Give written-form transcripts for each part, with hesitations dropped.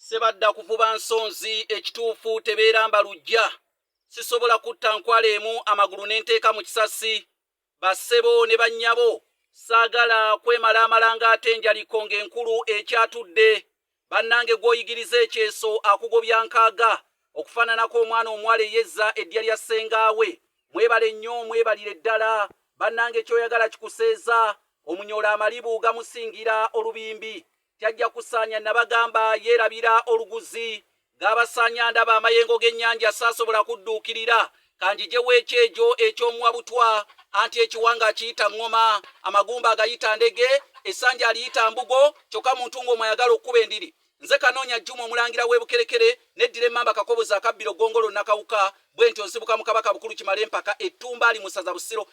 Sebadda kuvuba nsonzi ekituufu tebeeramba lujja sisobola kutta nkwala emu amagulu ne nteeka mu kisasi bassebo ne bannyabo saagala kwemalaamala ng'ate njaliko ng'enkulu ekyatudde bannange gw'oyigiriza ekyeso akugobya nkaaga okufaananako omwana omuwala eyezza eddya lya ssengaawe mwebale nnyo mwebalire ddala bannange kyoyagala kikuseeza omunyola amalibu gamusingira olubimbi Kyajja kusaanya nabagamba yeerabira oluguzi gaabasaanya ndaba amayengo g'ennyanja saasobola kudduukirira kanjijewo ekyejo eky'omuwa butwa anti ekiwanga akiyita ŋŋoma amagumba agayita ndege essanja aliyita mbugo kyokka muntu ng'omu ayagala okukuba endiri nze kanoonya jjuma omulangira w'ebukerekere neddira emmamba kakoboza akabbiro ggongolo nakawuka bwentyo nsibuka mu kabaka bukulu kimala empaka ettumba ali mu ssaza busiro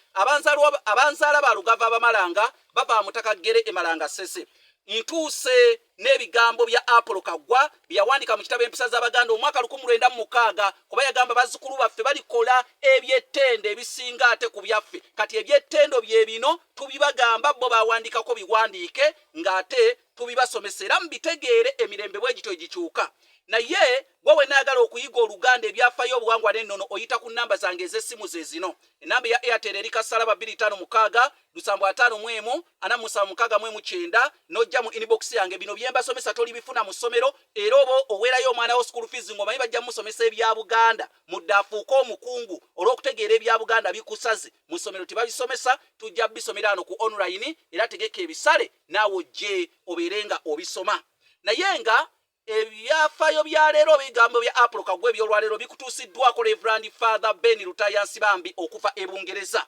abanzaala ba lugava abamalanga bava mutaka ggere emalanga ssese Ntuuse n'ebigambo bya Apollo Kaggwa bye yawandiika mu kitabo Empisa z'Abaganda omwaka 1960 kuba yagamba bazzukulu baffe balikola ebyettendo ebisinga ate ku byaffe. Kati ebyettendo bye bino tubibagamba bo bawandiikako biwandiike ng'ate tubibasomesa era mubitegeere emirembe bwe gityo egikyuka. Naye gwe wenna ayagala okuyiga Oluganda, ebyafaayo, obuwangwa n'ennono oyita ku nnamba zange ez'essimu ze zino. Ennamba eya Airtel eri kasalaba 256 751 4769 n'ojja mu inbox yange. Bino bye mbasomesa tolibifuna mu ssomero era oba oweerayo omwana wo school fees ng'omanyi bajja mumusomesa ebya Buganda mudde afuuke omukungu olw'okutegeera ebya Buganda bikusaze mu ssomero tebabisomesa tujja bisomera ano ku online era tegeka ebisale naawe ojje obeere nga obisoma naye nga Ebyafaayo bya leero oba ebigambo bya Apollo Kaggwa eby'olwaleero bikutuusiddwako Reverand Father Ben Lutaaya Nsibambi okuva e Bungereza.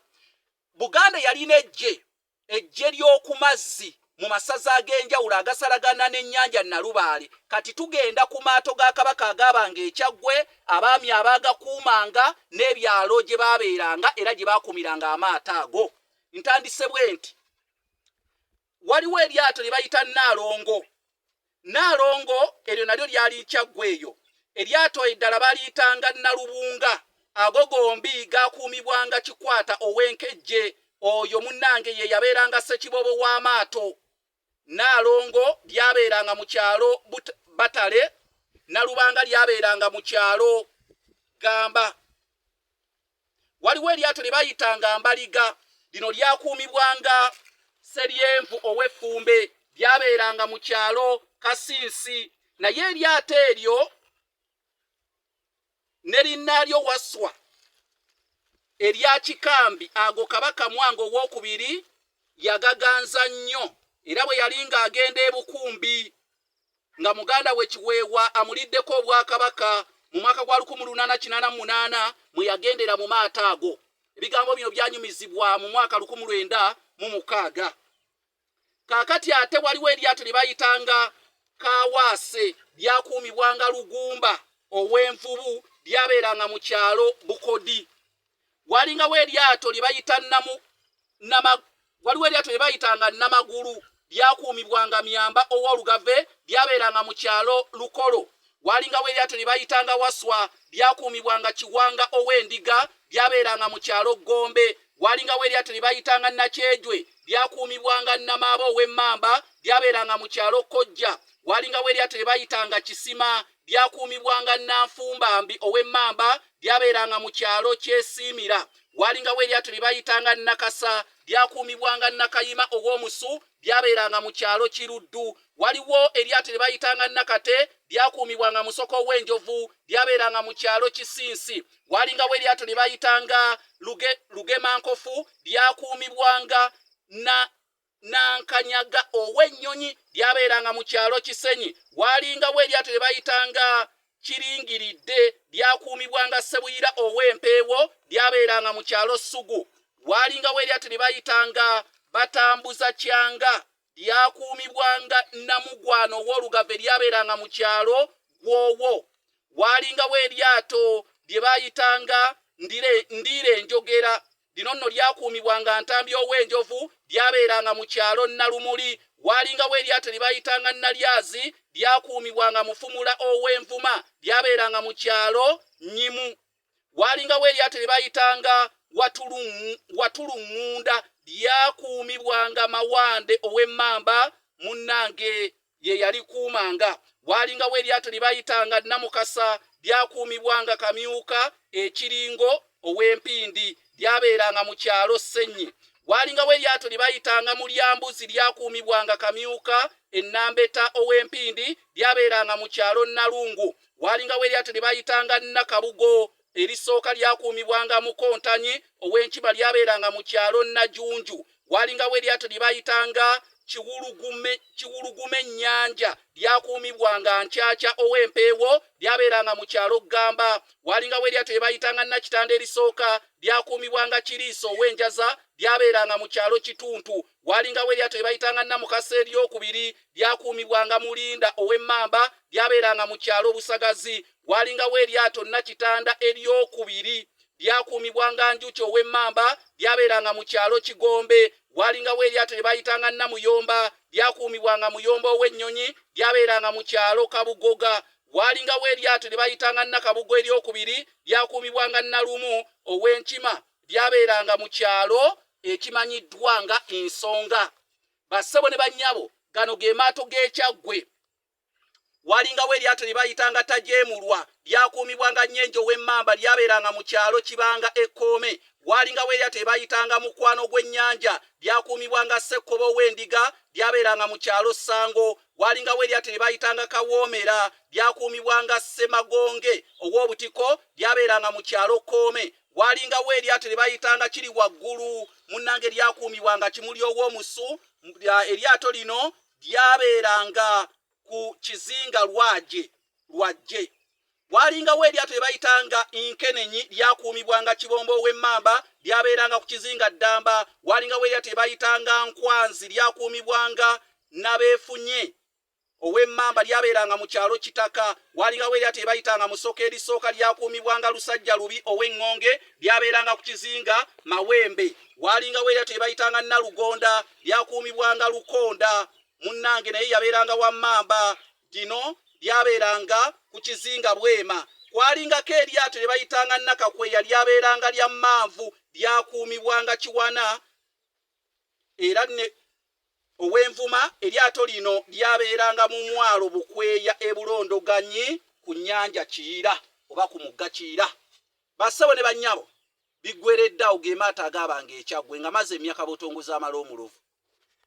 Buganda yalina eggye, eggye ly'oku mazzi mu masaza ag'enjawulo agasalagana n'ennyanja Nalubaale. Kati tugenda ku maato ga Kabaka agaabanga e Kyaggwe, abaami abaagakuumanga n'ebyalo gye baabeeranga era gye baakuumiranga amaato ago. Ntandise bwe nti. Waliwo eryato lye bayita Nnaalongo. Nnaalongo eryo nalyo lyali Kyaggwe eyo. Eryato eddala baliyitanga Nalubunga. Ago gombi gaakuumibwanga Kikwata ow'Enkejje. Oyo munnange ye yabeeranga Ssekiboobo w'amaato. Nnaalongo lyabeeranga mu kyalo Batale, Nalubanga lyabeeranga mu kyalo Gamba. Waliwo eryato lye bayitanga Mbaliga. Lino lyakuumibwanga Sseryenvu ow'Effumbe. Lyabeeranga mu kyalo Kasinsi. Naye eryato eryo ne linnaalyo Wasswa erya Kikambi ago Kabaka Mwanga Owookubiri yagaganza nnyo era bwe yali ng'agenda e Bukumbi nga muganda we Kiweewa amuliddeko Obwakabaka mu mwaka gwa 1888 mwe yagendera mu maato ago. Ebigambo bino byanyumizibwa mu mwaka 1906. Kaakati ate waliwo eryato lye bayitanga Kaawaase lyakuumibwanga Lugumba ow'Envubu lyabeeranga mu kyalo Bukodi. Walingawo eryato lye bayita Namu, Nama, waliwo eryato lye bayitanga Namagulu lyakuumibwanga Myamba ow'Olugave lyabeeranga mu kyalo Lukolo. Walingawo eryato lye bayitanga Waswa lyakuumibwanga Kiwanga ow'Endiga lyabeeranga mu kyalo Ggombe. Walingawo eryato lye bayitanga Nakyejwe lyakuumibwanga Namaaba ow'Emmamba lyabeeranga mu kyalo Kojja. Walingawo eryato lye bayitanga Kisima lyakuumibwanga Nanfumbambi ow'Emmamba lyabeeranga mu kyalo Kyesiimira. Walingawo eryato lye bayitanga Nakasa lyakuumibwanga Nakayima ow'Omusu lyabeeranga mu kyalo Kiruddu. Waliwo eryato lye bayitanga Nakate lyakuumibwanga Musoko ow'Enjovu lyabeeranga mu kyalo Kisinsi. Walingawo eryato lye bayitanga Lugemankofu lyakuumibwanga na Nankanyaga ow'Ennyonyi lyabeeranga mu kyalo Kisenyi. Waalingawo eryato lye bayitanga Kiringiridde lyakuumibwanga Ssebuyira ow'Empeewo lyabeeranga mu kyalo Ssugu. Waalingawo eryato lye bayitanga Batambuza Kyanga lyakuumibwanga Namugwano ow'Olugave lyabeeranga mu kyalo Ggwoowo. Waalingawo eryato lye baayitanga Ndiire Enjogera Lino nno lyakuumibwanga Ntambi ow'Enjovu, lyabeeranga mu kyalo Nalumuli. Waalingawo eryato lye baayitanga Nalyazi, lyakuumibwanga Mufumula ow'Envuma, lyabeeranga mu kyalo Nnyimu. Waalingawo eryato lye baayitanga Watulungunda, lyakuumibwanga Mawande ow'Emmamba, munnange ye yalikuumanga. Waalingawo eryato lye baayitanga Namukasa, lyakuumibwanga Kamyuka Ekiringo ow'Empindi, lyabeeranga mu kyalo Ssenyi. Waalingawo eryato lye bayitanga Mulyambuzi, lyakuumibwanga Kamyuka Ennambeta ow'Empindi, lyabeeranga mu kyalo Nalungu. Waalingawo eryato lye bayitanga Nakabugo, erisooka lyakuumibwanga Mukontanyi ow'Enkima, lyabeeranga mu kyalo Najunju. Waalingawo eryato lye bayitanga Kiwulugume, Kiwulugume Nnyanja, lyakuumibwanga Nkyakya ow'Empeewo, lyabeeranga mu kyalo Ggamba. Waalingawo eryato lye bayitanga Nakitanda, erisooka lyakuumibwanga Kiriisa ow'Enjaza, lyabeeranga mu kyalo Kituntu. Waalingawo eryato lye bayitanga Namukasa, eryokubiri lyakuumibwanga Mulinda ow'Emmamba, lyabeeranga mu kyalo Busagazi. Waalingawo eryato Nakitanda eryokubiri, lyakuumibwanga Njuki ow'Emmamba, lyabeeranga mu kyalo Kigombe. Waalingawo eryato lye bayitanga Namuyomba, lyakuumibwanga Muyomba ow'Ennyonyi, lyabeeranga mu kyalo Kabugoga. Waalingawo eryato lye bayitanga Nakabugo, eryokubiri lyakuumibwanga Nalumu ow'Enkima, lyabeeranga mu kyalo ekimanyiddwa nga Ensonga. Bassebo ne bannyabo, gano ge maato g'Ekyaggwe. Walingawo eryato lye bayitanga Tajeemulwa, lyakuumibwanga Nnyenje ow'Emmamba, lyabeeranga mu kyalo Kibanga Ekkoome. Walingawo eryato lye bayitanga Mukwano gw'Ennyanja, lyakuumibwanga Ssekkobo ow'Endiga, lyabeeranga mu kyalo Ssango. Walingawo eryato lye bayitanga Kawoomera, lyakuumibwanga Ssemagonge ow'Obutiko, lyabeeranga mu kyalo Kkoome. Walingawo eryato lye bayitanga Kiri Waggulu, munnange, lyakuumibwanga Kimuli ow'Omusu. Eryato lino lyabeeranga ku kizinga Lwaje Lwajje. Walingawo eryato lye bayitanga Nkenenyi, lyakuumibwanga Kibombo ow'Emmamba, lyabeeranga ku kizinga Ddamba. Walingawo eryato lye bayitanga Nkwanzi, lyakuumibwanga Nabeefunye ow'Emmamba, lyabeeranga mu kyalo Kitaka. Walingawo eryato lye bayitanga Musoka, erisooka lyakuumibwanga Lusajja Lubi ow'Eŋŋonge, lyabeeranga ku kizinga Mawembe. Walingawo eryato lye bayitanga Nalugonda, lyakuumibwanga Lukonda, munnange, naye yabeeranga wa Mmamba, lino lyabeeranga ku kizinga Bwema. Kwalingako eryato lye bayitanga Nakakweya, lyabeeranga lya Mmanvu, lyakuumibwanga Kiwana era ne ow'Envuma. Eryato lino lyabeeranga mu mwalo Bukweya e Bulondoganyi ku nnyanja Kiyira oba ku mugga Kiyira. Bassebo ne bannyabo, biggweredde awo. Ge maato agaabanga Ekyaggwe nga maze emyaka botongoza amala omulovu.